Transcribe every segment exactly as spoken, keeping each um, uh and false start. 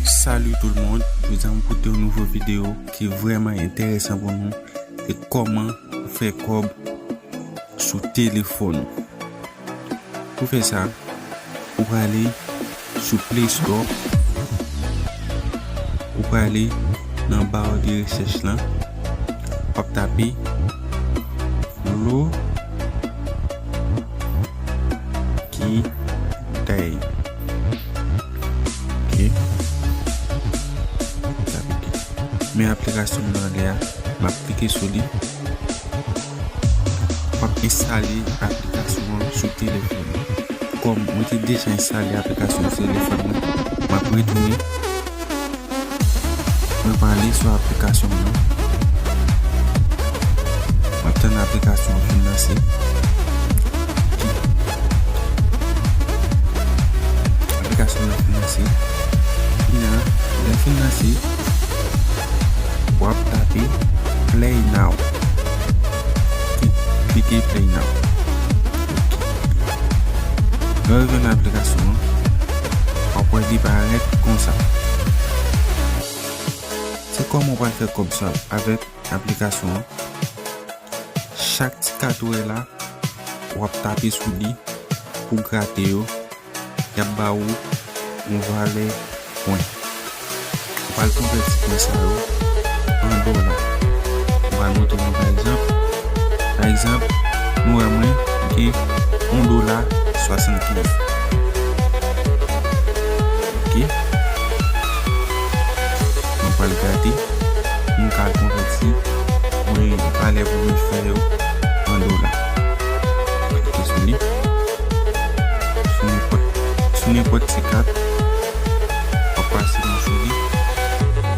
Salut tout le monde, jodi a m pote yon nouvo videyo ki vrèman enteresan pou nou. Se kòman ou fè kòb sou telefòn ou. Pou fè sa, ou prale sou Play Store, ou prale nan ba de rechèch lan, w ap tape Lo Ki Day. Ok. Men aplikasyon m nan anlè a, m ap klike sou li. W ap enstale aplikasyon an sou telefòn ou. Kòm mwen te deja enstale aplikasyon an sou telefòn mwen, m ap retounen. Mwen prale sou aplikasyon m nan. M ap tann aplikasyon an fin lanse. Aplikasyon an fin lanse. Kounye a, lè l fin lanse, w ap tape Play Now. Klike Play Now. Lè w rive nan aplikasyon an, w ap wè li parèt konsa. Se kòman w pral fè kòb sa avèk aplikasyon an. Chak ti kat ou wè la, w ap tape sou li pou grate yo. Y ap ba ou yon valè pwen. Ou pral konvèti pwen sa yo an dola. Ou pral montre mwen pa egzanp. Pa egzanp, nou wè mwen gen yon dola swasannkenz. Ok. Mwen pral grate. Mwen ka konvèti mwen valè pou mwen fè yo an dola. Klike sou li. Sou nenpòt, sou nenpòt ti kat. W ap pase nan sou li.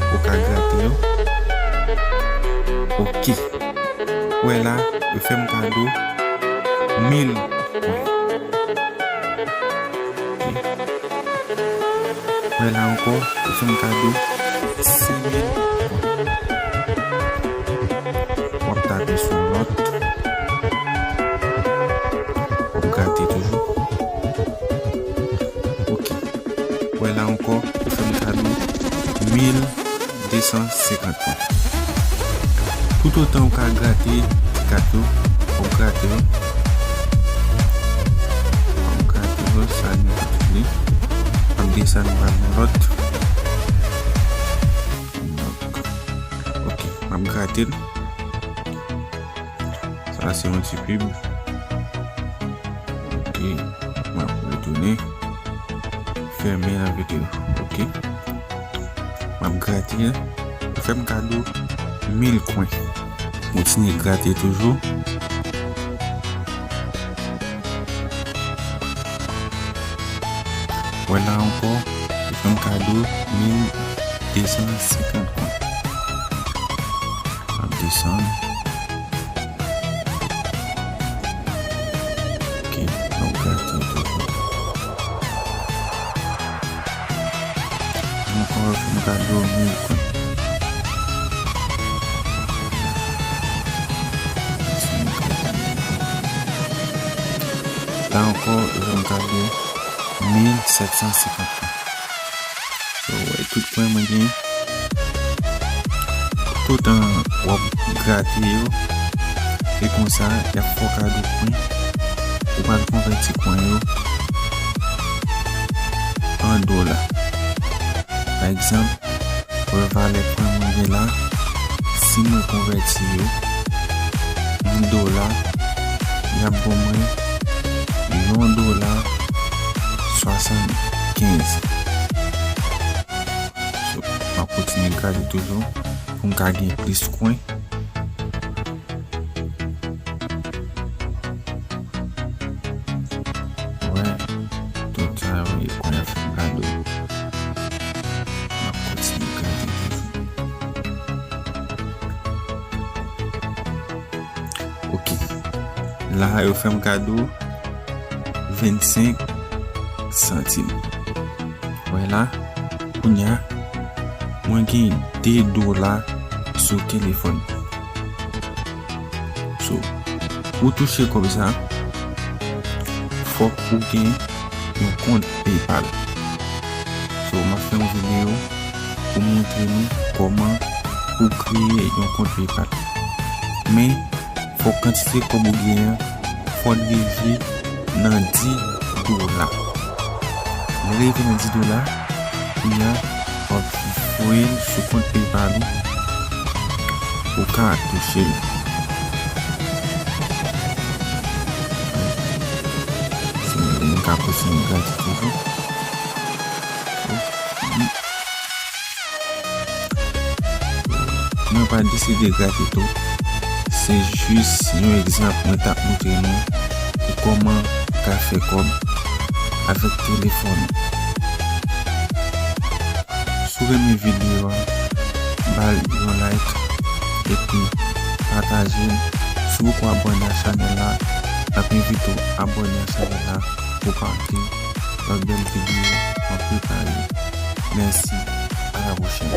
Ou ka grate yo. Ok. Wè la, yo fè m kado mil pwen. Ok. Wè la ankò, yo fè m kado senk mil pwen. W ap tape sou lòt. W ap grate toujou. Ok. Wè la ankò, yo fè m kado mil de san senkant pwen. Toutotan ou ka grate ti kat yo, w ap grate yo. W ap grate yo, sa nou ap li. W ap desann, w ap nan lòt. Ok, m ap grate l. Sa se yon ti pib. Ok, m ap retounen. Fèmen avèk yo. Ok. M ap grate l. Yo fè m kado mil kwen. Kontinye grate toujou. Wè la ankò, yo fè m kado mil de san senkant kwen. M ap desann. Ok, m ap grate toujou. Ankò, yo fè m kado mil kwen. La ankò, yo fè m kado mil sèt san senkant kwen. So, wè, tout pwen mwen gen. Toutan w ap grate yo, e konsa, y ap fè w kado kwen. Ou pral konvèti kwen yo an dola. Pa egzanp, wè valè kwen mwen gen la, si mwen konvèti yo an dola, y ap ban mwen yon dola swasannkenz. So, m ap kontinye grate toujou pou m ka gen plis kwen. Wè, tout sa yo, e kwen an fè m kado. M ap kontinye grate toujou. Ok. La, yo fè m kado vennsenk santim. Wè la, kounye a, mwen gen de dola sou telefòn. So, pou touche kòb sa, fòk ou gen yon kont PayPal. So, m ap fè yon videyo pou montre nou kòman pou kreye yon kont PayPal. Men, fòk kantite kòb ou genyen an, fò l rive nan dis dola. Lè l rive nan dis dola, kounye a, w ap voye l sou kont PayPal ou, ou ka touche l. Se mwen ka kontinye grate toujou. Mwen pa deside grate tou. Se jis yon egzanp mwen t ap montre nou pou kòman ka fè kòb avèk telefòn ou. Si w renmen videyo a, ba l yon like epi pataje l. Si w poko abòne a chanèl la, n ap envite w abòne a chanèl la pou pa rate lòt bèl videyo n ap prepare. Mèsi, a la pwochèn.